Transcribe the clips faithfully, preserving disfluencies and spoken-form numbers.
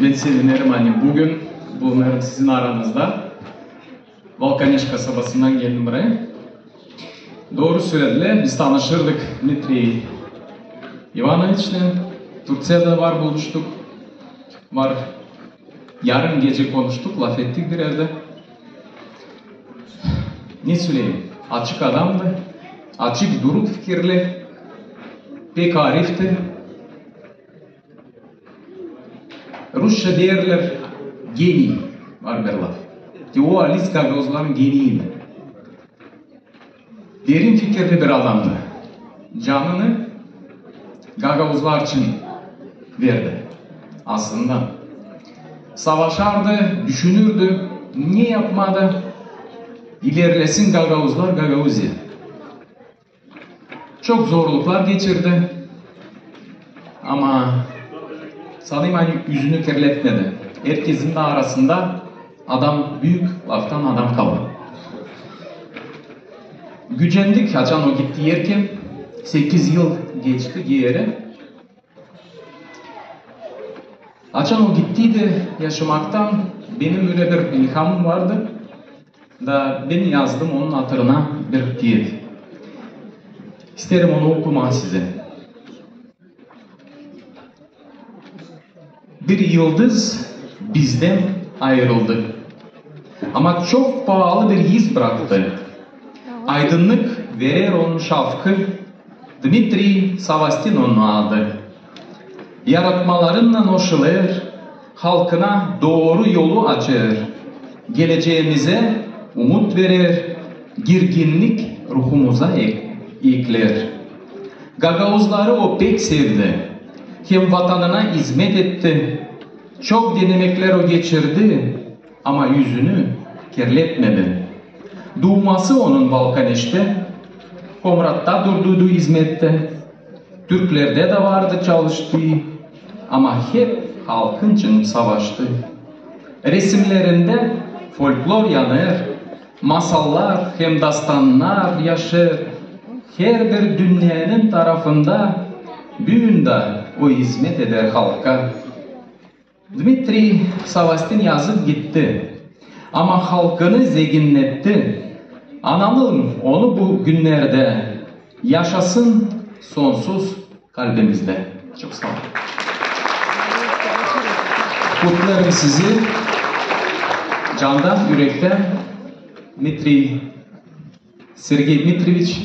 Bän sevinerim, ani büün bulunêrım sizin aranızda. Valkaneş kasabasından geldim buraya. Dooru söledilär, biz tanışırdık Dmitriy İvanoviçlän. Türkiyada var buluştuk. Var yarım gecä konuştuk, lafettik bir erdä. Ne söleyim, açık adamdı, açık, duruk fikirli, pek arifti. Rusça deerlär, гений, var bir laf. Te o halis gagauzların geniyiydi. Derin fikirli bir adamdı. Canını gagauzlar için verdi. Aslında savaşardı, düşünürdü, ne yapmaa da ilerlesin gagauzlar, Gagauziya. Çok zorluklar geçirdi. Ama sanêrım, ani üzünü kirletmedi. Herkezin dä arasında adam büük, laftan adam kaldı. Gücendik, açan o gitti erken, sekiz yıl geçti geeri. Açan o gittiydi yaşamaktan, benim ölä bir ilhamım vardı. Da bän yazdım onun hatırına bir peet. İsteerim onu okumaa sizä. Bir yıldız bizdän ayırıldı. Ama çok paalı bir iz braktı. Aydınnık verer onun şafkı. Dmitriy Savastin onun adı. Yaratmalarınnan hoşalêr, halkına dooru yolu açêr. Gelecämizä umut verer, girginnik ruhumuza ek-, eklär. Gagauzları o pek sevdi, hem vatanına izmet etti. Çok denemeklär o geçirdi, ama üzünü kirletmedi. Duuması onun Valkaneştä, Komratta durduydu izmettä. Türklerdä dä vardı çalıştıı, ama hep halkın için savaştı. Resimlerindä folklor yanêr, masallar hem dastannar yaşêêr. Herbir dünnenin tarafında büün dä o izmet eder halka. Dmitriy Savastin yazıp gitti, ama halkını zeginnetti. Analım onu bu günnerdä, yaşasın sonsuz kalbimizdä. Çok saa olun. Kutlêêrım sizi candan, ürektän. Dmitriy Sergey Dmitriyeviç,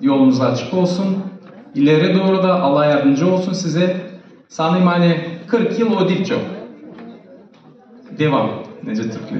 yolunuz açık olsun. İleri dooru da Allah yardımcı olsun sizä. Sanêrım, ani kırk yıl o diil çok. Devam. Necä türkçä?